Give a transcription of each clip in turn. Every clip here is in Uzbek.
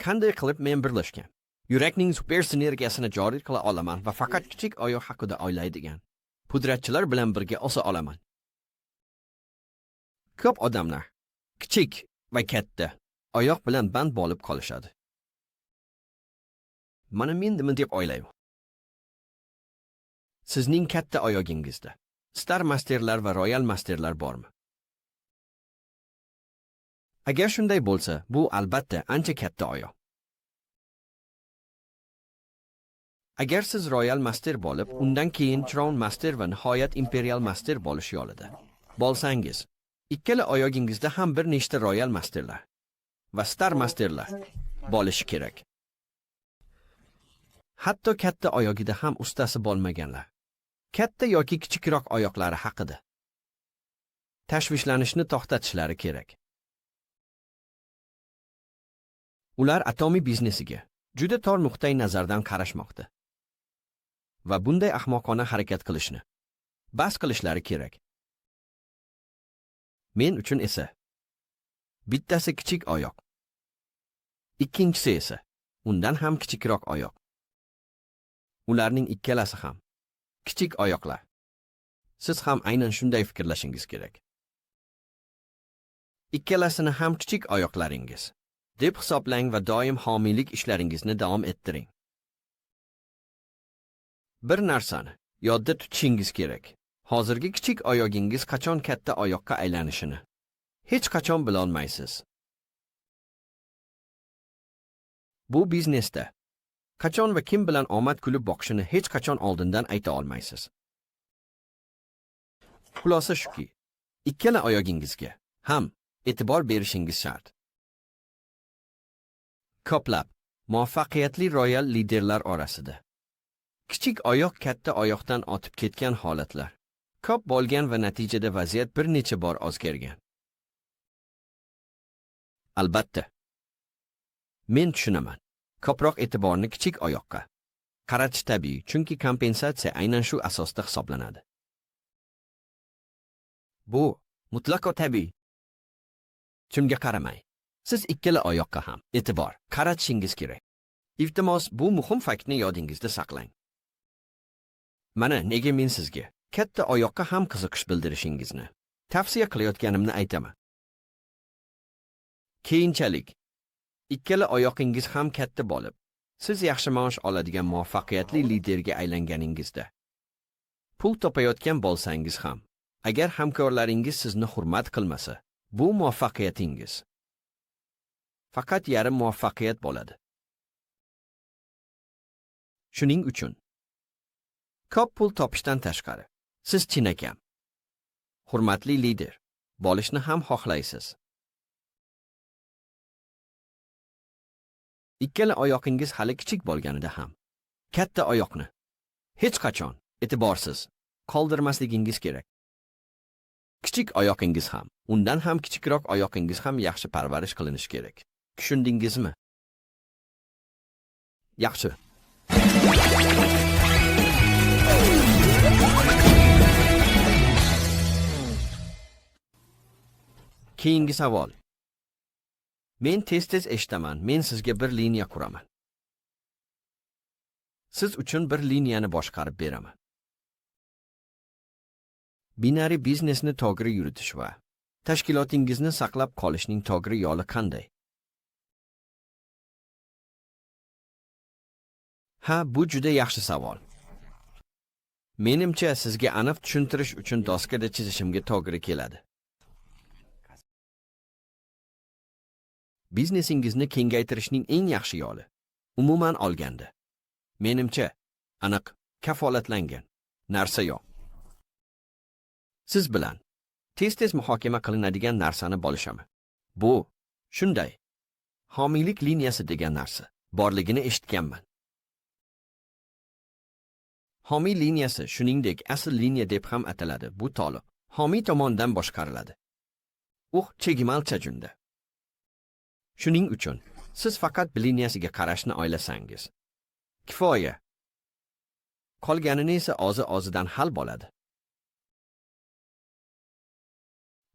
Qanday qilib men birlashgan yurakning super sinergiyasini joriy qila olaman va faqat kichik oyoq haqida o'ylaydigan pudratchilar bilan birga o'sa olaman? Ko'p odamlar kichik va katta oyoq bilan band bo'lib qolishadi. Mana men nima deb o'ylayman. Sizning katta oyog'ingizda Star Masterlar va Royal Masterlar bormi? Agar shunday bo'lsa, bu albatta ancha katta oyoq. Agar siz Royal Master bo'lib, undan keyin Crown Master va nihoyat Imperial Master bo'lish yo'lida bo'lsangiz, ikkala oyog'ingizda ham bir nechta Royal Masterlar va Star Masterlar bo'lishi kerak. Hatto katta oyog'ida ham ustasi bo'lmaganlar, katta yoki kichikroq oyoqlari haqida tashvishlanishni to'xtatishlari kerak. Ular Atomy biznesiga juda tor nuqtai nazardan qarashmoqda va bunday ahmoqona harakat qilishni bas qilishlari kerak. Men uchun esa bittasi kichik oyoq, ikkinchisi esa undan ham kichikroq oyoq. Ularning ikkalasi ham kichik oyoqlar. Siz ham aynan shunday fikrlashingiz kerak. Ikkalasini ham kichik oyoqlaringiz deb hisoblang va doim homiylik ishlaringizni davom ettiring. Bir narsani yodda tutishingiz kerak. Hozirgi kichik oyog'ingiz qachon katta oyoqqa aylanishini hech qachon bilolmaysiz. Bu biznesda qachon va kim bilan omad kulib boqishini hech qachon oldindan ayta olmaysiz. Xulosa shuki, ikkala oyog'ingizga ham e'tibor berishingiz shart. Ko'plab muvaffaqiyatli royal liderlar orasida kichik oyoq katta oyoqdan otib ketgan holatlar ko'p bo'lgan va natijada vaziyat bir necha bor o'zgargan. Albatta, men tushunaman. Ko'proq e'tiborni kichik oyoqqa qaratish tabiiy, chunki kompensatsiya aynan shu asosda hisoblanadi. Bu mutlaqo tabiiy. Shunga qaramay, siz ikkala oyoqqa ham e'tibor qaratishingiz kerak. Iltimos, bu muhim faktni yodingizda saqlang. Mana nega men sizga katta oyoqqa ham qiziqish bildirishingizni tavsiya qilayotganimni aytaman. Keyinchalik ikkala oyoqingiz ham katta bo'lib, siz yaxshi maosh oladigan muvaffaqiyatli liderga aylanganingizda, pul topayotgan bo'lsangiz ham, agar hamkorlaringiz sizni hurmat qilmasa, bu muvaffaqiyatingiz faqat yarim muvaffaqiyat bo'ladi. Shuning uchun ko'p pul topishdan tashqari, siz chinakam hurmatli lider bo'lishni ham xohlaysiz. Ikkala oyoqingiz hali kichik bo'lganida ham katta oyoqni hech qachon e'tiborsiz qoldirmasligingiz kerak. Kichik oyoqingiz ham, undan ham kichikroq oyoqingiz ham yaxshi parvarish qilinishi kerak. Tushundingizmi? Yaxshi. Keyingi savol. Men tez-tez eshitaman, men sizga bir liniya quraman. Siz uchun bir liniyani boshqarib beraman. Binari biznesni to'g'ri yuritish va tashkilotingizni saqlab qolishning to'g'ri yo'li qanday? Ha, bu juda yaxshi savol. Menimcha, sizga aniq tushuntirish uchun doskada chizishimga to'g'ri keladi. Biznesingizni kengaytirishning eng yaxshi yo'li, umuman olganda, menimcha, aniq kafolatlangan narsa yo'q. Siz bilan tez-tez muhokama qilinadigan narsani bo'lishaman. Bu shunday homiylik liniyasi degan narsa borligini eshitganman. Homiy liniyasi shuningdek asl liniya deb ham ataladi. Bu to'liq homiy tomonidan boshqariladi. Chegimalcha junda. Shuning uchun siz faqat liniyasiga qarashni o'ylasangiz kifoya. Qolganini esa ozi-ozidan hal bo'ladi.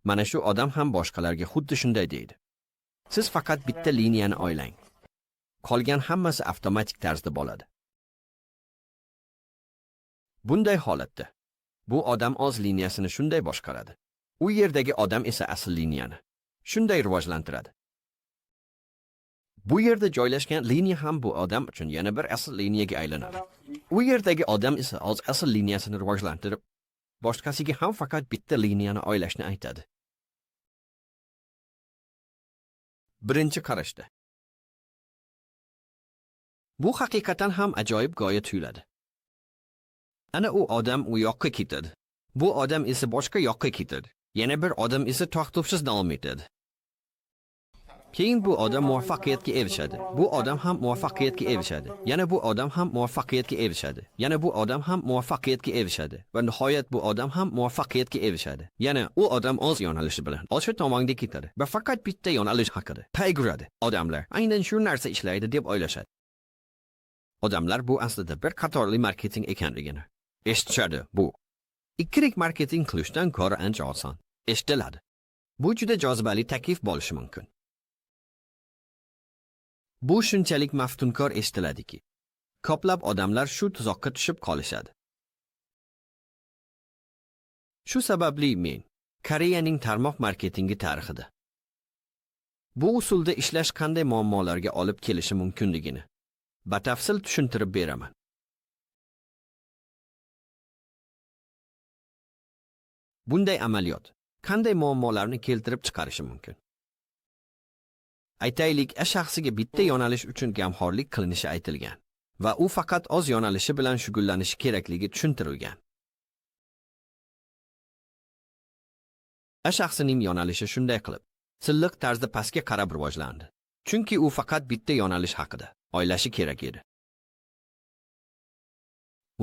Mana shu odam ham boshqalarga xuddi shunday deydi. Siz faqat bitta liniyani o'ylang. Qolgan hammasi avtomatik tarzda bo'ladi. Bunday holatda bu odam o'z liniyasini shunday boshqaradi. U yerdagi odam esa asl liniyani shunday rivojlantiradi. Bu yerda joylashgan liniya ham bu odam uchun yana bir asl liniyaga aylanadi. U yerdagi odam esa o'z asl liniyasini rivojlantirib, boshqasiga ham faqat bitta liniyani oylashni aytadi. Birinchi qarashda bu haqiqatan ham ajoyib g'oya tuyuladi. Ana u odam u yoqqa ketadi. Bu odam esa boshqa yoqqa ketadi. Yana bir odam esa to'xtovsiz davom etadi. Keyin bu odam muvaffaqiyatga erishadi. Bu odam ham muvaffaqiyatga erishadi. Yana bu odam ham muvaffaqiyatga erishadi. Yana bu odam ham muvaffaqiyatga erishadi. Va nihoyat bu odam ham muvaffaqiyatga erishadi. Yana u odam o'z yo'nalishi bilan o'sha tomonga ketadi va faqat bitta yo'nalish haqida qayg'uradi. Odamlar aynan shu narsa ishlaydi deb o'ylashadi. Odamlar bu aslida bir qatorli marketing ekanligini eshitishadi. Bu ikkilik marketing qilishdan ko'ra ancha oson eshitiladi. Bu juda jozibali taklif bo'lishi mumkin. Bu shunchalik maftunkor eshitiladiki, ko'plab odamlar shu tuzoqqa tushib qolishadi. Shu sababli men Koreyaning tarmoq marketingi tarixida bu usulda ishlash qanday muammolarga olib kelishi mumkinligini batafsil tushuntirib beraman. Bunday amaliyot qanday muammolarni keltirib chiqarishi mumkin? Aytaylik, A shaxsiga bitta yo'nalish uchun gamxo'rlik qilinishi aytilgan va u faqat o'z yo'nalishi bilan shug'ullanishi kerakligi tushuntirilgan. A shaxsining yo'nalishi shunday qilib, silliq tarzda pastga qarab rivojlandi. Chunki u faqat bitta yo'nalish haqida o'ylashi kerak edi.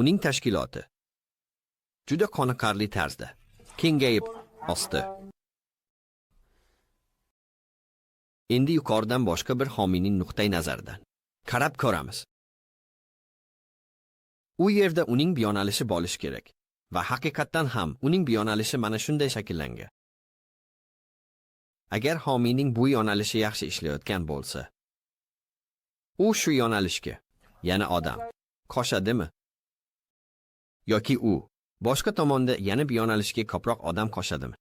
Uning tashkiloti juda qoniqarli tarzda kengayib o'sdi. Endi yuqoridan boshqa bir homiyning nuqtai nazaridan qarab ko'ramiz. U yerda uning yo'nalishi bo'lishi kerak va haqiqatdan ham uning yo'nalishi mana shunday shakllangan. Agar homiyning bu yo'nalishi yaxshi ishlayotgan bo'lsa, u shu yo'nalishga yana odam qo'shadimi? Yoki u boshqa tomonda yana bir yo'nalishga ko'proq odam qo'shadimi?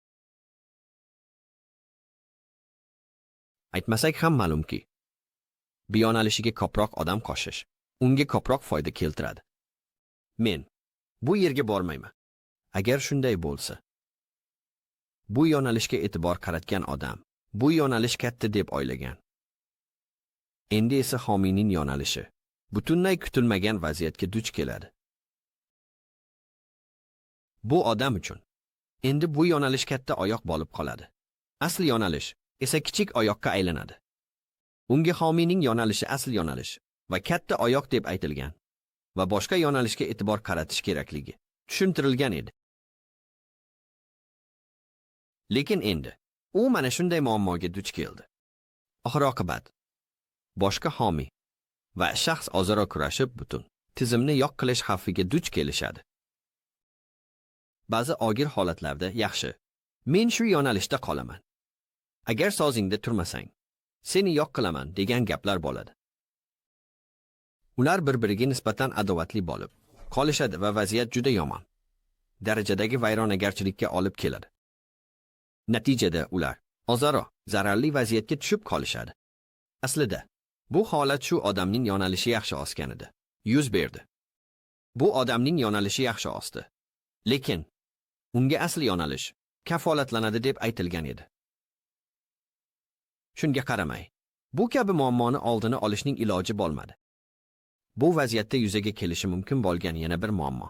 Aytmasak ham ma'lumki, bir yo'nalishiga ko'proq odam qo'shish unga ko'proq foyda keltiradi. Men bu yerga bormayman. Agar shunday bo'lsa, bu yo'nalishga e'tibor qaratgan odam bu yo'nalish katta deb o'ylagan. Endi esa homiyning yo'nalishi butunlay kutilmagan vaziyatga duch keladi. Bu odam uchun endi bu yo'nalish katta oyoq bo'lib qoladi. Asl yo'nalish esa kichik oyoqqa aylanadi. Unga homiyning yo'nalishi asl yo'nalish va katta oyoq deb aytilgan va boshqa yo'nalishga e'tibor qaratish kerakligi tushuntirilgan edi. Lekin endi u mana shunday muammoga duch keldi. Oxir-oqibat boshqa homiy va shaxs o'zaro kurashib butun tizimni yo'q qilish xavfiga duch kelishadi. Ba'zi og'ir holatlarda yaxshi, men shu yo'nalishda qolaman. Agar sozingda turmasang, seni yo'q qilaman degan gaplar bo'ladi. Ular bir-biriga nisbatan adovatli bo'lib qolishadi va vaziyat juda yomon darajadagi vayronagarchilikka olib keladi. Natijada ular o'zaro zararli vaziyatga tushib qolishadi. Aslida bu holat shu odamning yo'nalishi yaxshi osganida yuz berdi. Bu odamning yo'nalishi yaxshi osdi. Lekin unga asl yo'nalish kafolatlanadi deb aytilgan edi. Shunga qaramay, bu kabi muammoni oldini olishning iloji bo'lmadi. Bu vaziyatda yuzaga kelishi mumkin bo'lgan yana bir muammo.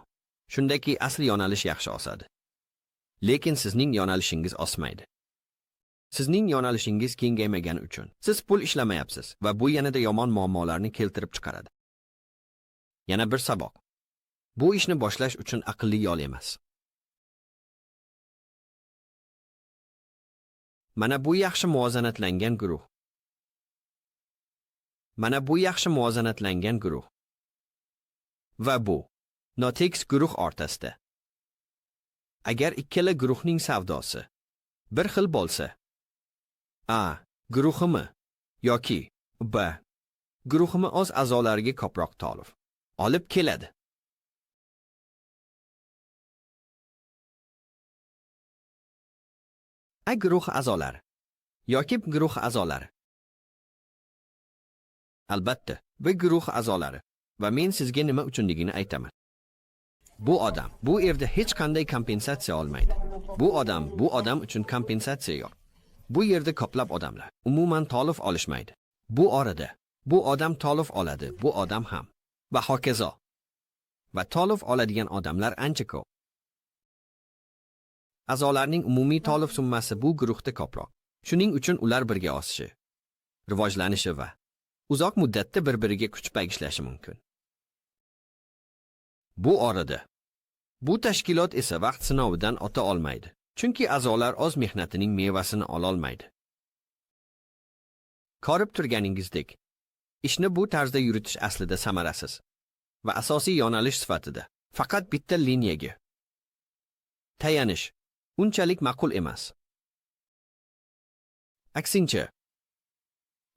Shundaki asl yo'nalish yaxshi osadi. Lekin sizning yo'nalishingiz osmaydi. Sizning yo'nalishingiz kengaymagani uchun siz pul ishlamayapsiz va bu yanada yomon muammolarni keltirib chiqaradi. Yana bir saboq. Bu ishni boshlash uchun aqlli yo'l emas. Mana bu yaxshi muvozanatlangan guruh. Mana bu yaxshi muvozanatlangan guruh. Va bu notekis guruh o'rtasida. Agar ikkala guruhning savdosi bir xil bo'lsa, A guruhimi yoki B Guruhimi o'z a'zolariga ko'proq to'lov olib keladi. A guruh a'zolari yoki B guruh a'zolari. Albatta, B guruh a'zolari va men sizga nima uchunligini aytaman. Bu odam bu yerda hech qanday kompensatsiya olmaydi. Bu odam uchun kompensatsiya yo'q. Bu yerda ko'plab odamlar umuman to'lov olishmaydi. Bu orada bu odam to'lov oladi, bu odam ham va hokazo. Va to'lov oladigan odamlar ancha ko'p. A'zolarning umumiy to'lov summasi bu guruhda ko'proq. Shuning uchun ular birga o'sishi, rivojlanishi va uzoq muddatda bir-biriga kuch bag'ishlashi mumkin. Bu orada bu tashkilot esa vaqt sinovidan o'ta olmaydi. Chunki a'zolar o'z mehnatining mevasini ololmaydi. Ko'rib turganingizdek, ishni bu tarzda yuritish aslida samarasiz va asosiy yo'nalish sifatida faqat bitta liniyaga tayanish unchalik ma'qul emas. Aksincha,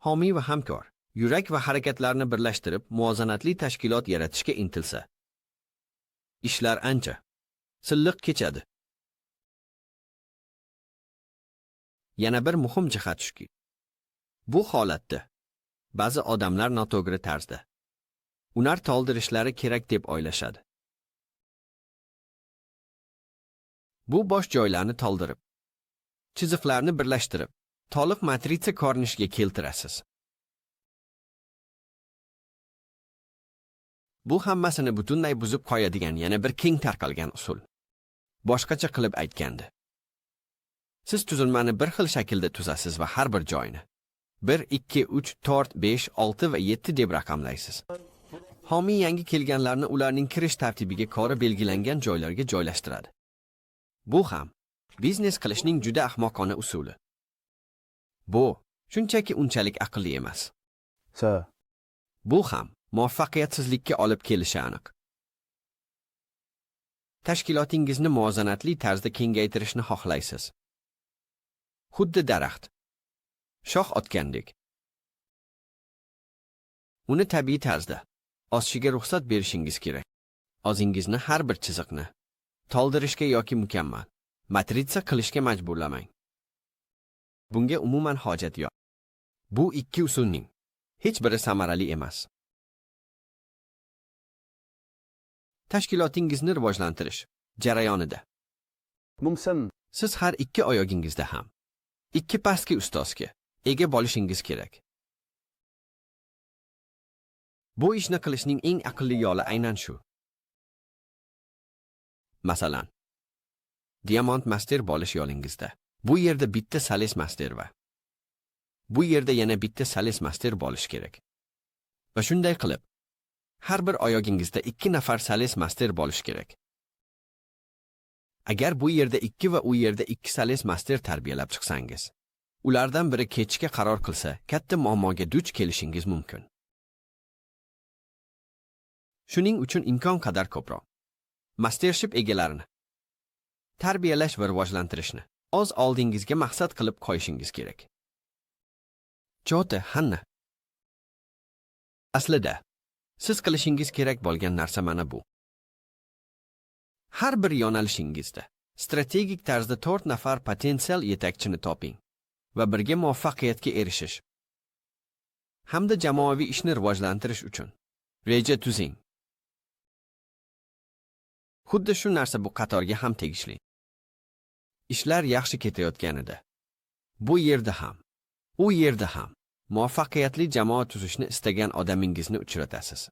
homiy va hamkor yurak va harakatlarni birlashtirib, muvozanatli tashkilot yaratishga intilsa, ishlar ancha silliq kechadi. Yana bir muhim jihat shuki, bu holatda ba'zi odamlar noto'g'ri tarzda ular to'ldirishlari kerak deb o'ylashadi. Bu bosh joylarni to'ldirib, chiziqlarni birlashtirib, to'liq matritsa ko'rinishiga keltirasiz. Bu hammasini butunlay buzib qo'yadigan yana bir keng tarqalgan usul. Boshqacha qilib aytganda, siz tuzilmani bir xil shaklda tuzasiz va har bir joyini 1, 2, 3, 4, 5, 6 va 7 deb raqamlaysiz. Homiy yangi kelganlarni ularning kirish tartibiga ko'ra belgilangan joylarga joylashtiradi. Bu ham biznes qilishning juda ahmoqona usuli. Bu shunchaki unchalik aqlli emas. Sir. Bu ham muvaffaqiyatsizlikka olib kelishi aniq. Tashkilotingizni muvozanatli tarzda kengaytirishni xohlaysiz. Xuddi daraxt shox otgandek. Uni tabiiy tarzda o'sishiga ruxsat berishingiz kerak. O'zingizni har bir chiziqni to'ldirishga yoki mukammal matritsa qilishga majburlamang. Bunga umuman hojat yo'q. Bu ikki usulning hech biri samarali emas. Tashkilotingizni rivojlantirish jarayonida Mumsin. siz har ikki oyog'ingizda ham ikki pastki ustozga ega bo'lishingiz kerak. Bu ishni qilishning eng aqlli yo'li aynan shu. Masalan, Diamond Master bo'lish yo'lingizda bu yerda bitta Sales Master va bu yerda yana bitta Sales Master bo'lish kerak. Va shunday qilib, har bir oyog'ingizda 2 nafar Sales Master bo'lish kerak. Agar bu yerda 2 va u yerda 2 Sales Master tarbiyalab chiqsangiz, ulardan biri ketishga qaror qilsa, katta muammoga duch kelishingiz mumkin. Shuning uchun imkon qadar ko'proq mastership egalarini tarbiyalash va rivojlantirishni o'z oldingizga maqsad qilib qo'yishingiz kerak. Chota Hanna. Aslida siz qilishingiz kerak bo'lgan narsa mana bu. Har bir yo'nalishingizda strategik tarzda 4 nafar potensial yetakchini toping va birga muvaffaqiyatga erishish hamda jamoaviy ishni rivojlantirish uchun reja tuzing. Xuddi shu narsa bu qatorga ham tegishli. Ishlar yaxshi ketayotganida bu yerda ham, u yerda ham muvaffaqiyatli jamoa tuzishni istagan odamingizni uchratasiz.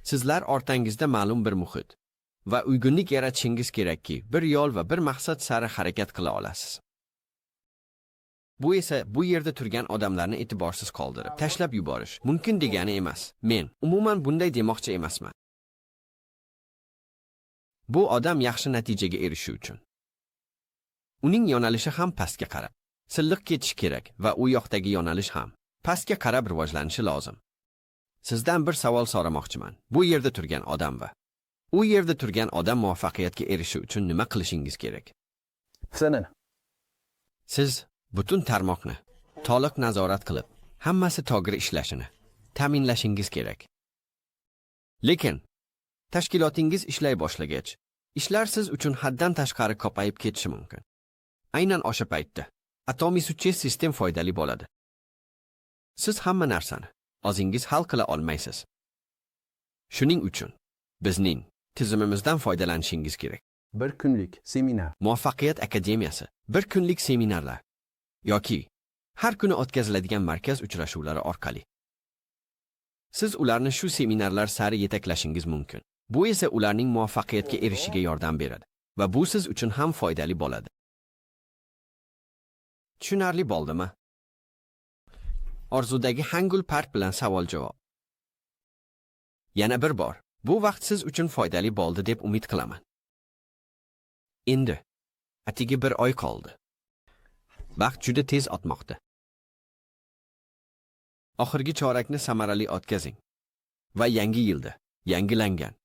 Sizlar ortangizda ma'lum bir muhit va uyg'unlik yaratishingiz kerakki, bir yo'l va bir maqsad sari harakat qila olasiz. Bu esa bu yerda turgan odamlarni e'tiborsiz qoldirib, tashlab yuborish mumkin degani emas. Men umuman bunday demoqchi emasman. Bu odam yaxshi natijaga erishishi uchun uning yo'nalishi ham pastga qarab silliq ketishi kerak va u yoqdagi yo'nalish ham pastga qarab rivojlanishi lozim. Sizdan bir savol so'ramoqchiman. Bu yerda turgan odam va u yerda turgan odam muvaffaqiyatga erishishi uchun nima qilishingiz kerak? Senin. Siz butun tarmoqni to'liq nazorat qilib, Hammasi to'g'ri ishlashini ta'minlashingiz kerak. Lekin tashkilotingiz ishlay boshlagach, ishlar siz uchun haddan tashqari ko'payib ketishi mumkin. Aynan o'sha paytda Atomy Success System foydali bo'ladi. Siz hamma narsani o'zingiz hal qila olmaysiz. Shuning uchun bizning tizimimizdan foydalanishingiz kerak. Bir kunlik seminar. Muvaffaqiyat akademiyasi, bir kunlik seminarlar yoki har kuni o'tkaziladigan markaz uchrashuvlari orqali. Siz ularni shu seminarlar sari yetaklashingiz mumkin. Bu esa ularning muvaffaqiyatga erishishiga yordam beradi va bu siz uchun ham foydali bo'ladi. Tushunarli bo'ldimi? Orzudagi Hangul Park bilan savol-javob. Yana bir bor, bu vaqt siz uchun foydali bo'ldi deb umid qilaman. Endi atigi bir oy qoldi. Vaqt juda tez o'tmoqda. Oxirgi chorakni samarali o'tkazing va yangi yilda yangilangan